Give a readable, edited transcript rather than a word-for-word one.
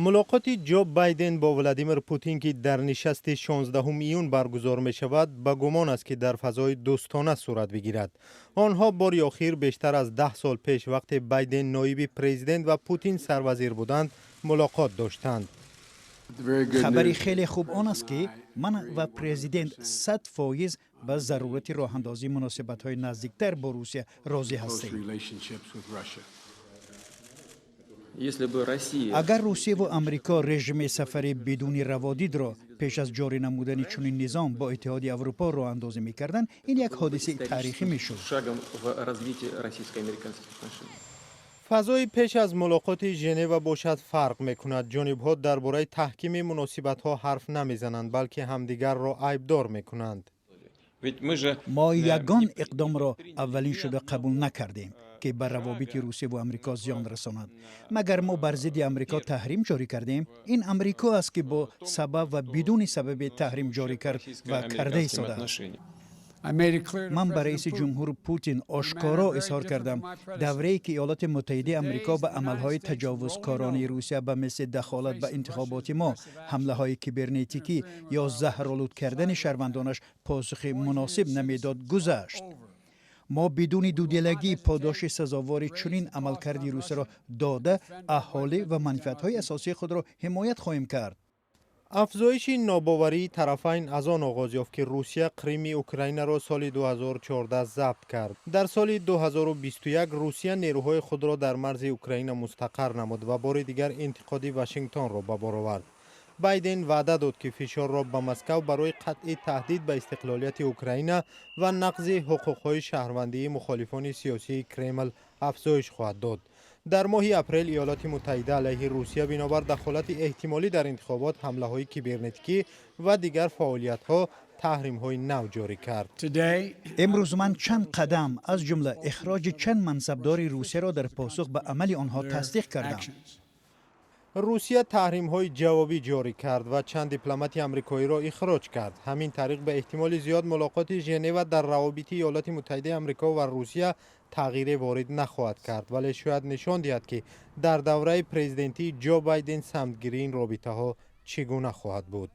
Мулоқоти Ҷо Байден бо Владимир Путин, ки дар нишасти 16 июн баргузор мешавад, ба гумон аст, ки дар фазои дӯстона сурат бигирад. Онҳо бори охир бештар аз 10 сол пеш, вақте Байден ноиби президент ва Путин сарвазир буданд, мулоқот доштанд. Хабари хеле хуб он аст, ки ман ва президент 100% ба зарурати роҳандозии муносибатҳои наздиктар бо Русия розӣ ҳастем. Агар Русияву Амрико режими сафари бидуни раводидро пеш аз ҷорӣ намудани чунин низом бо Иттиҳоди Аврупо роҳандозӣ мекарданд, ин як ҳодисаи таърихӣ мешуд. Фазои пеш аз мулоқоти Женева бошад, фарқ мекунад. Ҷонибҳо дар бораи таҳкими муносибатҳо ҳарф намезананд, балки ҳамдигарро айбдор мекунанд. Мо ягон иқдомро аввалин шуда қабул накардем, ки ба равобити Русия ва Амрико зиён расонад. Магар мо бар зидди Амрико таҳрим ҷорӣ кардем? Ин Амрико аст, ки бо сабаб ва бидуни сабаби таҳрим ҷорӣ кард ва карда истодааст. Ман ба раиси ҷумҳур Путин ошкоро изҳор кардам: даврае, ки Иёлоти Муттаҳидаи Амрико ба амалҳои таҷовузкоронаи Русия, ба мисли дахолат ба интихоботи мо, ҳамлаҳои кибернетикӣ ё заҳролуд кардани шаҳрвандонаш, посухи муносиб намедод, гузашт. Мо бидуни дудилагӣ подоши сазовори чунин амалкарди Русияро дода, аҳолӣ ва манфиатҳои асосии худро ҳимоят хоҳем кард. Афзоиши нобоварии тарафайн аз он оғоз ёфт, ки Русия Қрими Украинаро соли 2014 забт кард. Дар соли 2021 Русия нерӯҳои худро дар марзи Украина мустақар намуд ва бори дигар интиқоди Вашингтонро ба бор овард. Байден ваъда дод, ки фишорро ба Москав барои қатъи таҳдид ба истиқлолияти Украина ва нақзи ҳуқуқҳои шаҳрвандии мухолифони сиёсии Кремл афзоиш хоҳад дод. Дар моҳи апрел Иёлоти Муттаҳида алайҳи Русия бинобар дахолати эҳтимолӣ дар интихобот, ҳамлаҳои кибернетикӣ ва дигар фаъолиятҳо таҳримҳои нав ҷорӣ кард. Имрӯз ман чанд қадам, аз ҷумла ихроҷи чанд мансабдори Русияро дар посух ба амали онҳо тасдиқ кардам. Русия таҳримҳои ҷавобӣ ҷорӣ кард ва чанд дипломати амрикоиро ихроҷ кард. Ҳамин тариқ, ба эҳтимоли зиёд, мулоқоти Женева дар равобити Иёлоти Муттаҳидаи Амрико ва Русия тағйире ворид нахоҳад кард, вале шояд нишон диҳад, ки дар давраи президентии Ҷо Байден самтгирии ин робитаҳо чӣ гуна хоҳад буд.